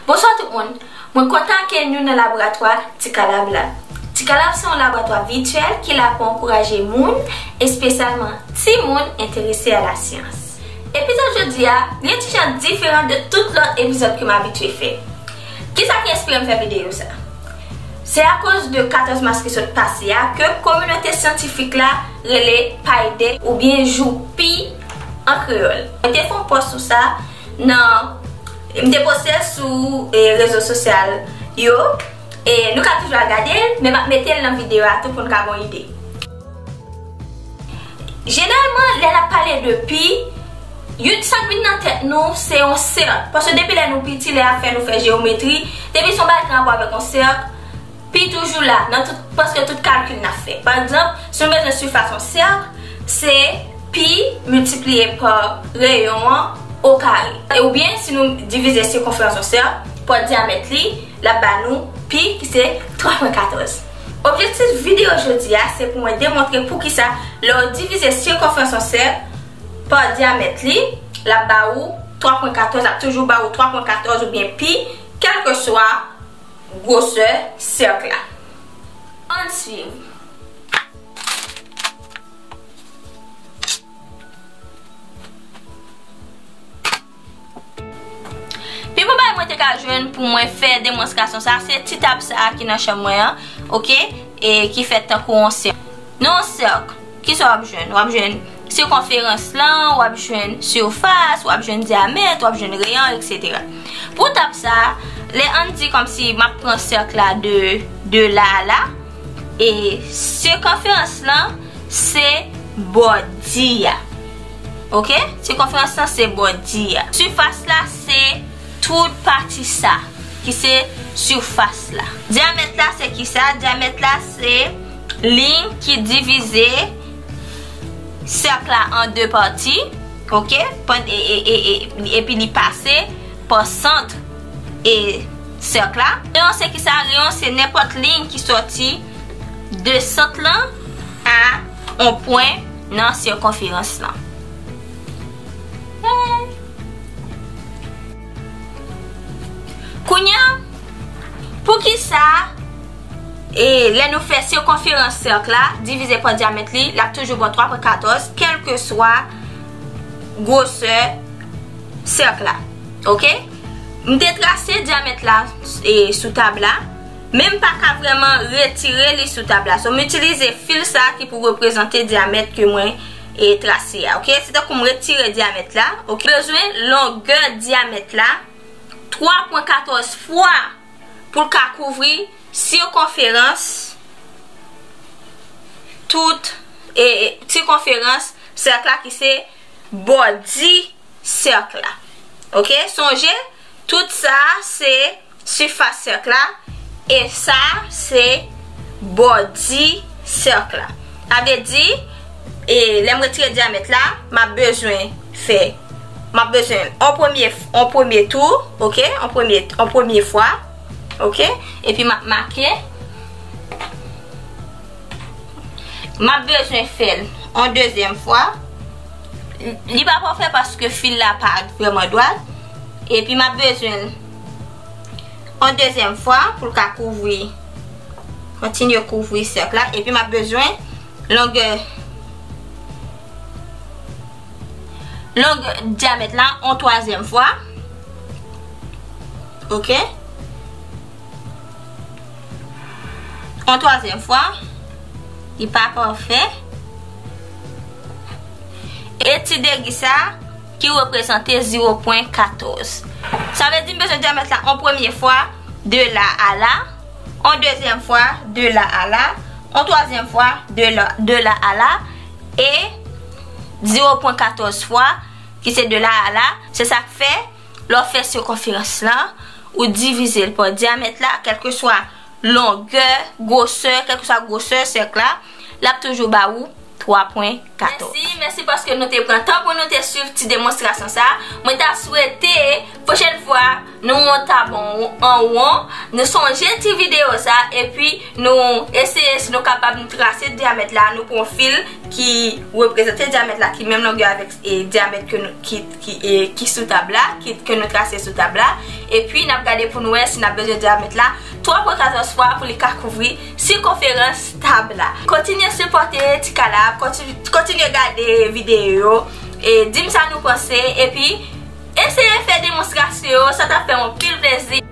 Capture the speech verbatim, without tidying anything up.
Bonswa tout moun. Mwen kontan akeyi nou nan laboratwa Ti Kalab la. Ti Kalab se yon laboratwa vityèl ki la pou ankouraje moun, espesyalman timoun, enterese a lasyans. Epizòd jodi a, li yon ti jan diferan de tout lòt epizòd ke m abitye fè. Kisa ki enspire m fè videyo sa? Se akoz de katòz mas ki sot pase a ke kominote syantifik la rele Pi Day oubyen jou pi an kreyòl. Mwen te fè yon pòs sou sa nan, m te poste l sou, e, rezo sosyal yo. E nou ka toujou al gade l, men m ap mete l nan videyo a tou pou n ka gen yon ide. Jeneralman, lè n ap pale de pi, youn sa k vin nan tèt nou, se yon sèk. Paske depi lè nou piti, lè y ap fè nou fè jeyometri, depi se yon bagay ki gen rapò avèk yon sèk, pi toujou la, nan tout, prèske tout kalkil n ap fè. Pa egzanp, si nou bezwen sifas yon sèk, se pi miltipliye pa reyon an o kare. E oubyen, si nou divize sikonferans yon sèk pa dyamèt li, l ap ba nou pi ki se twa pwen katòz. Objektif videyo jodi a, se pou mwen demontre poukisa lè w divize sikonferans yon sèk pa dyamèt li, l ap ba ou twa pwen katòz, l ap toujou ba ou twa pwen katòz oubyen pi, kèlkeswa gwosè sèk la. Ann swiv. Pi bon bagay mwen te ka jwenn pou mwen fè demonstrasyon sa, se ti tab sa a ki nan chanm mwen an, oke? E ki fèt tankou yon sèk. Nan yon sèk, kisa w ap jwenn? W ap jwenn sikonferans lan, w ap jwenn sifas, w ap jwenn dyamèt, w ap jwenn reyon, etsetera. Pou tab sa a, lè ann di kòmsi m ap pran sèk la de, de la a la, e sikonferans lan, se bò di a. Oke? Sikonferans lan se bò di a. Sifas la se tout pati sa ki se sifas la. Dyamèt la se kisa? Dyamèt la se liy ki divize sèk la an de pati. Oke? Pann-, e, e, e, e, epi li pase pa sant e sèk la. Reyon se kisa? Reyon se nenpòt liy ki sòti de sant lan a yon pwen nan sikonferans lan. Kounye a, poukisa, e, lè nou fè sikonferans sèk la divize pa dyamèt li, l ap toujou ba w twa pwen katòz, kèlkeswa gwosè sèk la? Oke? M te trase dyamèt la, e, sou tab la, men m pa ka vrèman retire li sou tab la. So, m itilize fil sa ki pou reprezante dyamèt ke mwen, e, trase a, oke? Se tankou m retire dyamèt la, oke? Bezwen longè dyamèt la, twa pwen katòz fwa pou l ka kouvri sikonferans tout, e, e, sikonferans sèk la ki se bò di sèk la. Oke? Sonje, tout sa se sifas sèk la, e sa se bò di sèk la. Sa vle di, e, lè m retire dyamèt la, m ap bezwen fè, m ap bezwen yon premye, yon premye tou, oke? Yon premye, yon premye fwa, oke? Epi m ap make. M ap bezwen fè l yon dezyèm fwa. Li pa pafè paske fil la pa vrèman dwat. Epi m ap bezwen l yon dezyèm fwa pou l ka kouvri, kontinye kouvri sèk la. Epi m ap bezwen longè, longè dyamèt la yon twazyèm fwa. Oke? Yon twazyèm fwa, li pa pafè. E ti degi sa ki reprezante zewo pwen katòz. Sa vle di m bezwen dyamèt la yon premye fwa de la a la, yon dezyèm fwa de la a la, yon twazyèm fwa de la, de la a la, e zewo pwen katòz fwa ki se de la a la. Se sa k fè, lè w fè sikonferans lan, ou divize l pa dyamèt la, kèlkeswa longè, gwosè, kèlkeswa gwosè sèk la, l ap toujou ba ou twa pwen katòz. Mèsi, mèsi paske nou te pran tan pou nou te swiv ti demonstrasyon sa. Mwen ta swete pwochèn fwa nou ta bon an won, nou sonje ti videyo sa, epi nou eseye si nou kapab nou trase dyamèt la, nou pran fil ki reprezante dyamèt la, ki menm longè avèk, e, dyamèt ke nou, ki, ki, e, ki sou tab la, ki, ke nou trase sou tab la. Epi, n ap gade pou n wè si n ap bezwen dyamèt la twa pwen katòz fwa pou li ka kouvri sikonferans tab la. Kontinye sipòte Ti Kalab, konti-, kontinye gade videyo yo, e di m sa nou panse, epi eseye fè demonstrasyon yo, sa t ap fè m anpil plezi.